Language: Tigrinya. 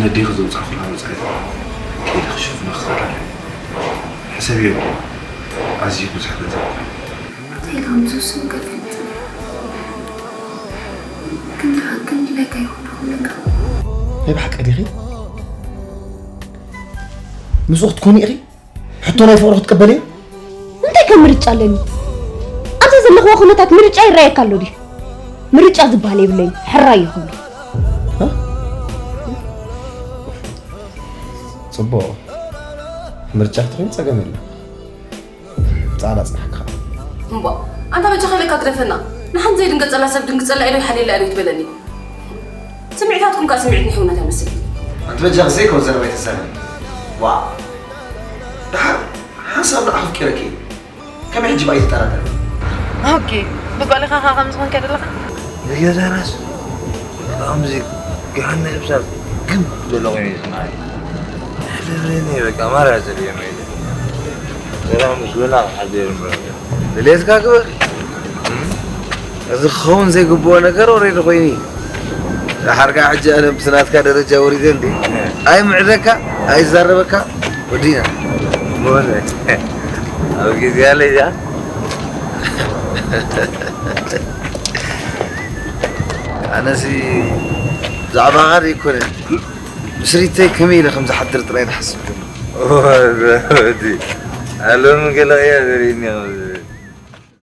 ወዲኺ ዘውጻእኩላ ወጻኢ ከይደ ክሽፍኖ ክኽእል ኣለኒ። ሕሰብዮ፣ ኣዝዩ ብዙሕ ገንዘብ እዩ። እንታይ ከም ዝውስን ገፊሕ። ግን ንሓቅን ድሌት ኣይኮንኩን ለካ። ናይ ብሓቂ ዲኺ? ምስኡ ክትኮኒ ኢኺ? ሕቶ ናይ ፍቕሪ ክትቅበሊ? እንታይ ከም ምርጫ ኣለኒ? ኣብዚ ዘለኽዎ ኩነታት ምርጫ ይረኣየካ ኣሎ ድዩ? ምርጫ ዝበሃል የብለይን፣ ሕራይ እየ ክብሎ። እ? ጽቡቕ። ምርጫ ክትኮይን ጸገም የለን። ጻዕዳ ጽናሕካ። እምቧ፣ ኣንታ በጃኻ ኢለካ ግደፈና። ንሓንቲ ዘይድንገጸላ ሰብ ድንግጸላ ኢዶ ይሓልየላ ኢዶ ይትበለኒ። ስምዒታትኩም ከኣ ስምዒት ናይ ሕውነት ኣይመስልን። ኣንቲ በጃኺ ዘይከውን ዘረባ ኣይተዛረቢ። ዋእ። ደሓር ሓንሳብ ንዓኺ ኣፍቂረኪ እየ። ከመይ ሕጂ ብኣይ ትጠራጠሪ? ኦኬ፣ ብጓልኻ ኸኣ ከምዚ ኾንካ ዘለኻ? ንገዛናስ ከምዚ ገሃነ እሳት ግም ዘሎ ኮይኑ ይስምዓኒ። ሕደረኒ በቃ፣ ማራ ዘልየመ ኢለ። ሰላም ምስ ጎና ክሓድር እምበር። ድሌትካ ግበር። እም? እዚ ክኸውን ዘይግብኦ ነገር ኦሬዲ ኮይኑ እዩ። ደሓር ከኣ ሕጂ ኣነ ምስ ናትካ ደረጃ ወሪደ እንዴ? ኣይምዕደካ፣ ኣይዛረበካ፣ ወዲና። ብወዘ፣ ኣብ ግዜ ኣለያ። ኣነሲ ብዛዕባኻ ዘይኮነ፣ ምስ ሪተይ ከመይ ኢለ ከም ዝሓድር ጥራይ ዝሓስብ ዘሎ። ወዲ፣ ኣሎም ገለ እያ ዘርእየኒ ከምዚ።